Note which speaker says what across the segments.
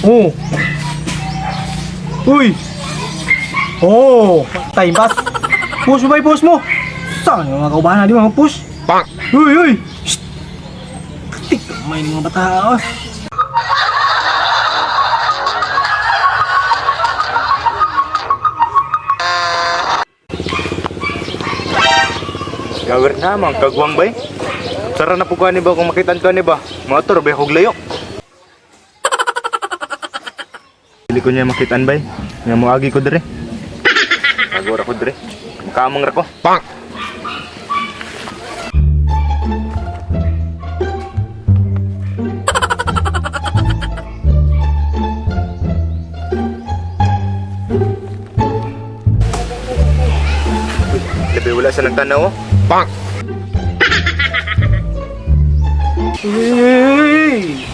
Speaker 1: Oh. Uy. Oh, time pass. Push mo ba, push mo? Saan yung mga kaubahan na di mga push?
Speaker 2: Bang!
Speaker 1: Uy, uy! Shh! Tik, may mga bata. Oh.
Speaker 2: Gawer na, mga kagwang bay. Sara na po ko ani ba kung makitaan ko ani ba? Motor bay kog layo. Dili ko niya makitaan bay. Nga moagi ko dire. Agora ko dire. Kamang ra ko. Bang! Labi wala sa nagtanaw. Oh. Bang!
Speaker 1: Uy!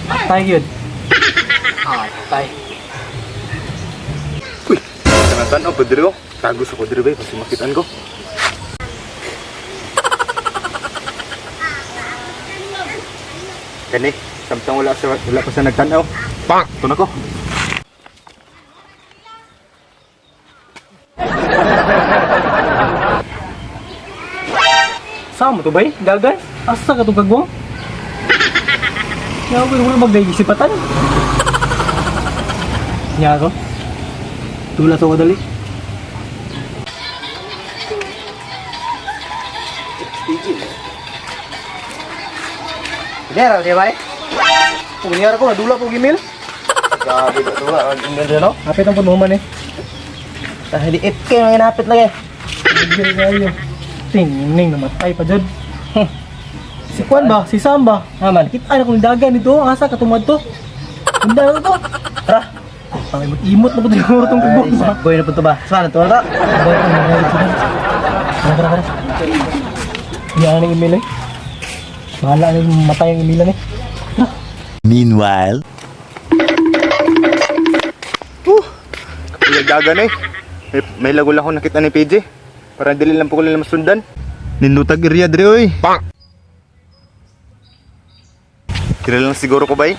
Speaker 1: Atay yun. Atay.
Speaker 2: Uy, tanaw pa dire oh. Tagos ako dire bay kasi makitaan ko. Kani, samtang wala pa sa nagtanaw. Bang! Ito na ko.
Speaker 1: Saan mo to bay? Dagan? Asa ka itong kagwang? Nga ako yung magdagisipatan. Nya ako. Tula sa kadali.
Speaker 3: Dera, di ba?
Speaker 1: Kung niyara ko, nadula ko gimil.
Speaker 3: Grabe ba ito ba? Ang ganda no?
Speaker 1: Hapit ang punuman eh.
Speaker 3: Dahil 8K mga hinapit lagi.
Speaker 1: Hindi kayo. Tingning namatay pa dyan. Si Kwan ba? Si Sam ba?
Speaker 3: Naman.
Speaker 1: Kita na kung dagan nito. Asa ka tumad to? Handa na to.
Speaker 3: Tara.
Speaker 1: Ang imot-imot na po ito yung itong kagwang ba?
Speaker 3: Boy na po ito ba? Saan ito na to?
Speaker 1: Boy, ang nangyari sa Tara, tara, tara. Yan ang email eh. Bahala na yung matay ang email eh.
Speaker 4: Meanwhile,
Speaker 2: Kuya dagan eh. May lagol ako nakita ni PJ. Para dili lang po ko nila masundan. Nindutag area dire oy. Bang! Tira lang siguro ko bay.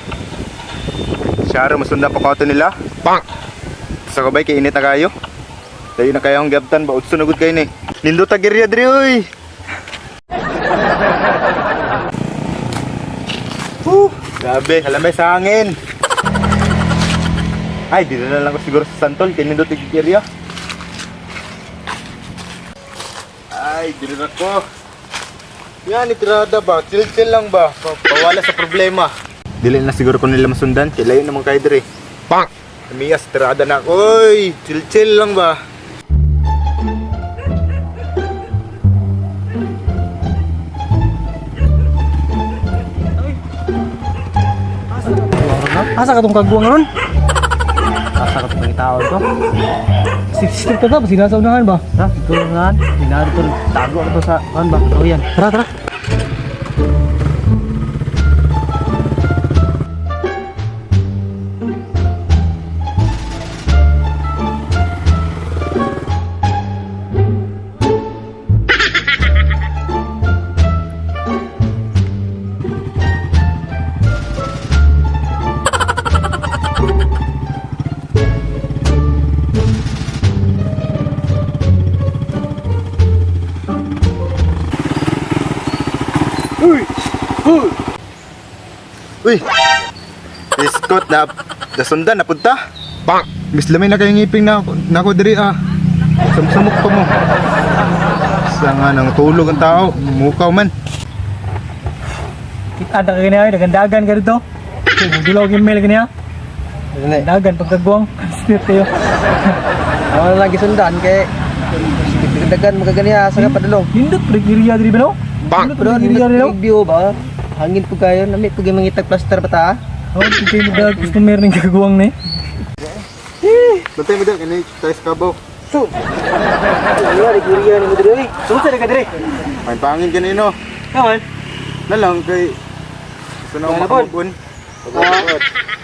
Speaker 2: Syara masundan pa ko ato nila. Bang! Sa ko bay kay init na kayo. Dayo na kayo ang gabtan ba utso na gud kayo ni. Nindutag area dire oy. Grabe, halamay sa hangin. Ay, dito na lang ko siguro sa Santol, kay nindot yung area. Ay, dito na ko. Yan, itirada ba? Chill-chill lang ba? Pawala sa problema. Dili na siguro ko nila masundan, kay layo naman kayo dire. Bang! Amiyas, tirada na ako. Oy, chill-chill lang ba?
Speaker 1: Asa ka itong kagwang ron?
Speaker 3: Asa ka itong tao ito?
Speaker 1: Street ka ba? Sila sa unahan ba?
Speaker 3: Tara, ito na. Dinaro ito. Tago ako to sa... Ano ba? Oh, yan.
Speaker 1: Tara, tara.
Speaker 2: Uy! Iskot na nasundan na punta. Bang! Miss lamay na kayong ngiping na nako diri ah. Samsamok pa mo. Sa nga nang tulog ang tao, mukaw man.
Speaker 1: Kita na ka ganyan, dagandagan ka dito. Dulaw email ganyan. Dagan pagkagwang. Street kayo.
Speaker 3: Ako na lang gisundan kay... Dagdagan magaganiya sa kapadulong.
Speaker 1: Nindot pre area diri ba no?
Speaker 2: Bang!
Speaker 1: Nindot
Speaker 3: Pero
Speaker 1: pre area diri no?
Speaker 3: view ba? Hangin po kayo. Nami po kayo mangitag plaster ba ta?
Speaker 1: Oh, kita mo dag customer ning kagwang ni.
Speaker 2: Bantay mo dyan, kanay tayo sa kabaw.
Speaker 1: Wala di area ni mo diri. Sumsa ka diri.
Speaker 2: May pangin kanino.
Speaker 1: Kaman.
Speaker 2: Na lang kay gusto na
Speaker 1: Wala,
Speaker 2: makamugon.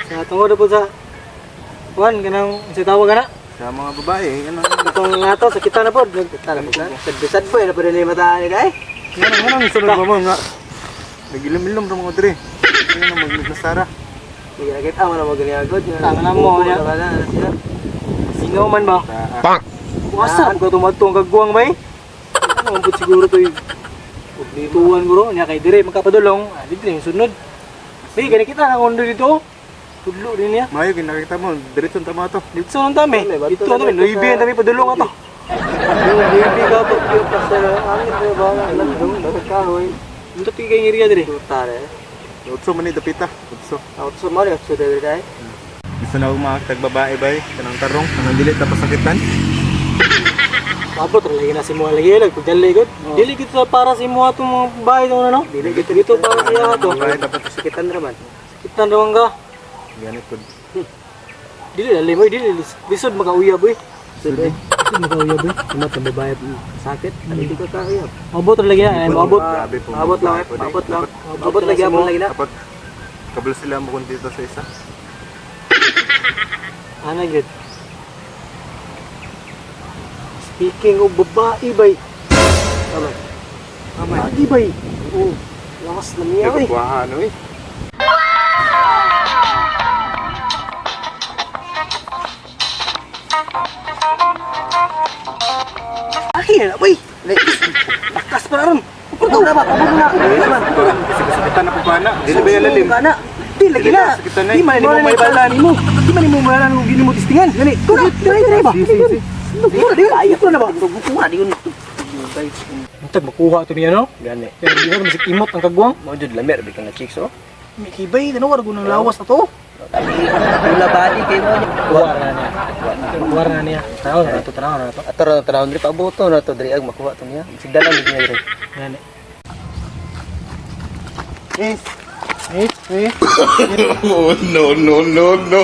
Speaker 1: Sa tungod po sa Juan kanang sa tawag kana.
Speaker 2: Sa mga babae, ano?
Speaker 1: Itong ato sa kita na pod.
Speaker 3: Kita na po. Sad-sad po. Ano pa rin yung mata nila eh.
Speaker 2: Ano ano ang sunod ba mo nga? Nagilom-ilom ra mga diri. Ano na magnasara.
Speaker 3: Sige, nakita mo na mo ganiagod.
Speaker 1: Tama na mo, niya.
Speaker 3: Siya.
Speaker 1: Singaw man ba? Asa ko tumadto ang kagwang bay? Ano man pud siguro to tuwan bro, nya kay dire magkapadulong, ah, dito na yung sunod. Bay, gani kita na kondo dito. Tudlo din niya.
Speaker 2: Mayo ginakita mo, diretso ang tama to.
Speaker 1: Dito nang tami. Dito nang tami, nuibi ang tami padulong ato.
Speaker 3: Nuibi ka pa yung pasara. Angin ba ba? Alam mo, dapat kahoy.
Speaker 1: Unta pi kay area dire.
Speaker 3: Tutare.
Speaker 2: Utso man ni dapita, utso.
Speaker 3: Outso mo rin, outso dere dai.
Speaker 2: Gusto na akong makakitag babae bay, kanang tarong, kanang dili tapos sakitan.
Speaker 1: Abot ra lagi na si mo lagi lag pagdali gud. Dili gid sa para si mo atong mga bahay to no. Dili gid dito para siya ato.
Speaker 2: Babae dapat
Speaker 3: Sakitan ra man.
Speaker 1: Kitan raw ka.
Speaker 2: Ganit pud.
Speaker 1: Dili lali mo, dili lisod makauyab eh.
Speaker 3: Sige.
Speaker 1: Lisod makauyab eh.
Speaker 3: Tumat ang babae sakit. Ano di ka kahoy?
Speaker 1: Abot ra lagi na, ay moabot.
Speaker 2: Grabe po.
Speaker 3: Abot lang, eh. Abot lang. Abot lagi, abot lagi na.
Speaker 2: Dapat kabalo sila mo kung dito sa isa.
Speaker 1: Ana gyud. Speaking of babae bay.
Speaker 3: Tama.
Speaker 1: Tama. Lagi bay. Oo. Lakas na niya eh.
Speaker 2: Nagkuha ano eh.
Speaker 1: Akin na bay. Lakas pa na ron. Upo na ba? Abot na.
Speaker 2: Kasi kasakitan na po pa na. Dili ba yung lalim?
Speaker 1: Kana. Di lagi na.
Speaker 2: Sakitan na
Speaker 1: Di man nimo may bala nimo. Di man nimo may bala nimo gini mo testingan. Gani. Tura, tira, tira ba? Tura, di ay ko na ba?
Speaker 3: Kuha di yun.
Speaker 1: Untag makuha to niya no.
Speaker 3: Gani.
Speaker 1: Kaya di na masik imot ang kagwang.
Speaker 3: Mo jud lamir bikan na chicks oh.
Speaker 1: Mikibay tanaw ra ng lawas na to.
Speaker 3: Pula body kay mo.
Speaker 1: Kuha na niya. Kuha na niya. Tanaw na to, tanaw na to.
Speaker 3: Ato ra tanawon diri pabuto na to diri ag makuha to niya. Sigdalan gid niya diri.
Speaker 1: Gani.
Speaker 2: Yes.
Speaker 1: Eh, eh.
Speaker 2: Oh no no no no.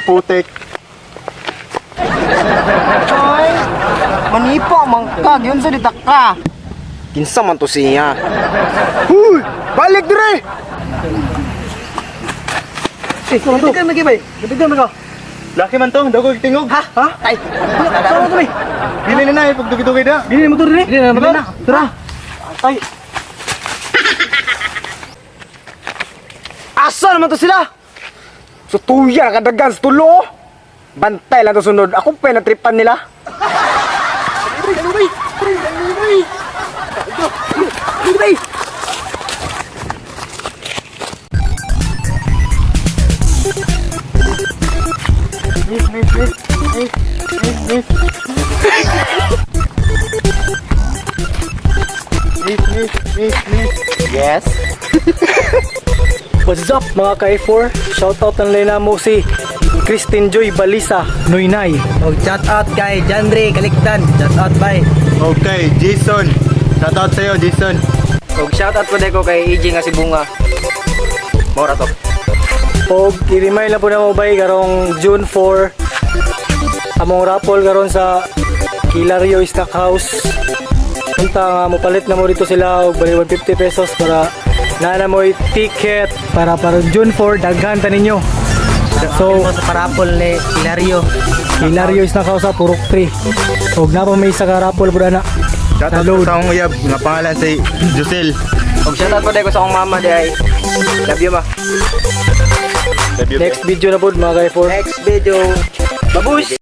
Speaker 2: Putek.
Speaker 3: Manipa man ka gyud sa ditaka.
Speaker 5: Kinsa man to siya? Huy! Balik dire!
Speaker 1: Eh, saan to?
Speaker 3: Hindi ka magibay.
Speaker 1: Gabi ka.
Speaker 2: Laki man to, dago tingog.
Speaker 1: Ha? Ha?
Speaker 3: Ay,
Speaker 1: Saan to, bay?
Speaker 2: Dili na na eh, pagdugi-dugi na.
Speaker 1: Dili mo to dili. Dili na na. Tara. Ay,
Speaker 5: Asa naman to sila? So tuya kadagan sa tulo. oh. Bantay lang to sunod. Ako pa natripan nila. Yes.
Speaker 1: What's up mga ka-F4? Shoutout na lang mo si Christine Joy Balisa Noynay.
Speaker 3: Og shout out kay Jandre Kaliktan. Shout out bay.
Speaker 2: Okay, Jason. Shout out sa'yo, Jason.
Speaker 3: Og shout out po ko kay EJ nga si Bunga. Mora to.
Speaker 1: Og i-remind lang po na mo bay karong June 4 among raffle karon sa Kilario Stock House. Unta nga mopalit na mo dito sila og bali 150 pesos para naa na mo'y ticket para para June 4 daghan ta ninyo. So,
Speaker 3: sa parapol ni Hilario.
Speaker 1: Hilario Snack House sa Purok 3. Og na pa may isa ka raffle po na.
Speaker 2: Shout out
Speaker 1: Load.
Speaker 2: sa akong uyab nga pangalan si Josel.
Speaker 3: Og shout out po ko sa akong mama di ay. Love you ma.
Speaker 2: Love you,
Speaker 1: Next video na po mga ka-F4.
Speaker 3: Next video. Babush.